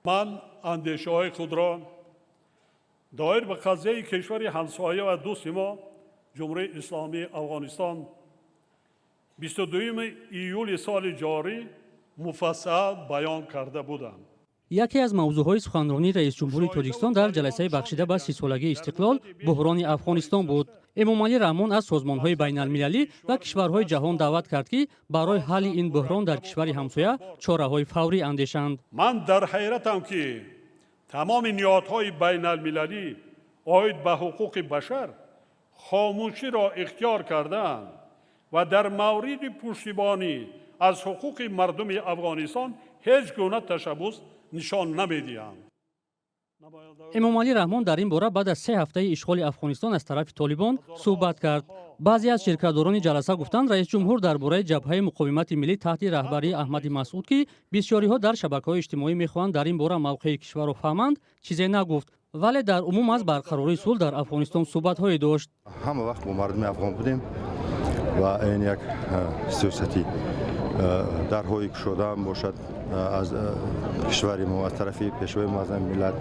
Ман андешаҳои худро доир ба қазияи кишвари ҳамсоя ва дӯсти мо, Ҷумҳурии Исломии Афғонистон, 22 июли соли ҷорӣ муфассал баён карда будам. Яке аз мавзӯъҳои суханронии раисҷумҳури Тоҷикистон дар ҷаласаи бахшида ба 30-солагии истиқлол буҳрони Афғонистон буд. Эмомалӣ Раҳмон аз созмонҳои байналмилалӣ ва кишварҳои ҷаҳон даъват кард, ки барои ҳалли ин буҳрон дар кишвари ҳамсоя чораҳои фаврӣ андешанд. Ман дар ҳайратам, ки тамоми ниҳодҳои байналмилалӣ оид ба ҳуқуқи башар хомӯширо ихтиёр кардаанд ва дар мавриди пуштибонӣ аз ҳуқуқи мардуми Афғонистон ҳеҷ гуна ташаббус нишон намедиҳанд. Эмомалӣ Раҳмон дар ин бора баъд аз 3 ҳафтаи ишғоли Афғонистон аз тарафи Толибон суҳбат кард. Баъзе аз ширкатдорони ҷаласа гуфтанд, раисҷумҳур дар бораи Ҷабҳаи муқовимати миллӣ таҳти раҳбарии Аҳмади Масъуд, ки бисёриҳо дар шабакаҳои иҷтимоӣ мехоҳанд дар ин бора мавқеи кишварро фаҳманд, чизе нагуфт, вале дар умум аз барқарории сулҳ дар Афғонистон суҳбатҳое дошт. Ҳама вақт бо мардуми афғон будем ва ин як сиёсати дарҳои кушодаам бошад аз кишвари мо, аз тарафи Пешвои муаззами миллат.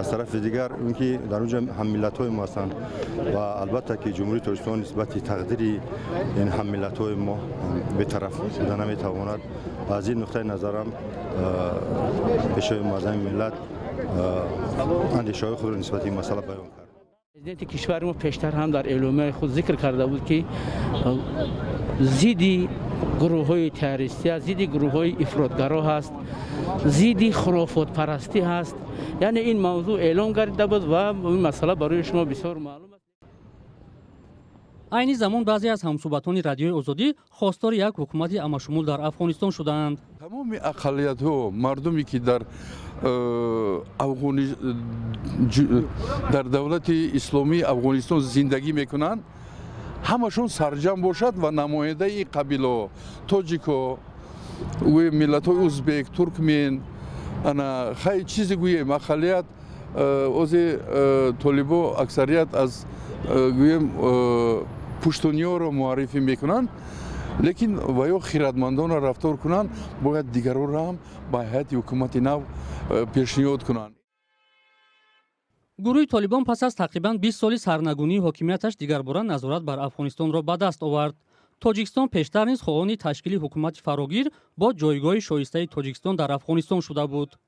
Аз тарафи дигар, он ки дар он ҷо ҳаммиллатҳои мо ҳастанд ва албатта ки Ҷумҳурии Тоҷикистон нисбати тақдири ин ҳаммиллатҳои мо бетараф буда наметавонад. Аз ин нуқтаи назарам Пешвои муаззами миллат андешаҳои худро нисбати ин масъала баён кард. Президенти кишвари мо пештар ҳам дар эъломияи худ зикр карда буд, ки зидди гурӯҳҳои террористӣ аст, зидди гурӯҳҳои ифротгаро ҳаст, зидди хурофотпарастӣ ҳаст. Яъне ин мавзӯъ эълон гардида буд ва ин масъала барои шумо бисёр маълум аст. Айни замон баъзе аз ҳамсӯҳбатони Радиои Озодӣ хостори як ҳукумати ҳамашумул дар Афғонистон шудаанд. Тамоми ақаллиятҳо, мардуме ки дар давлати исломии Афғонистон зиндагӣ мекунанд, ҳамашон сарҷамъ бошад ва намояндаи қабилаҳо, тоҷико, гӯем, миллатҳои узбек, туркмен, ана хай чизе гӯем, ақаллият озе толибо аксарият аз гӯем пуштуниёро муаррифӣ мекунанд, лекин ва ё хиратмандона рафтор кунанд, бояд дигаронро ҳам ба ҳайати ҳукумати нав пешниҳод кунанд. Гурӯҳи Толибон пас аз тақрибан 20 соли сарнагунии ҳокимияташ дигарбора назорат бар Афғонистонро ба даст овард. Тоҷикистон пештар низ хоҳони ташкили ҳукумати фарогир бо ҷойгоҳи шоистаи Тоҷикистон дар Афғонистон шуда буд.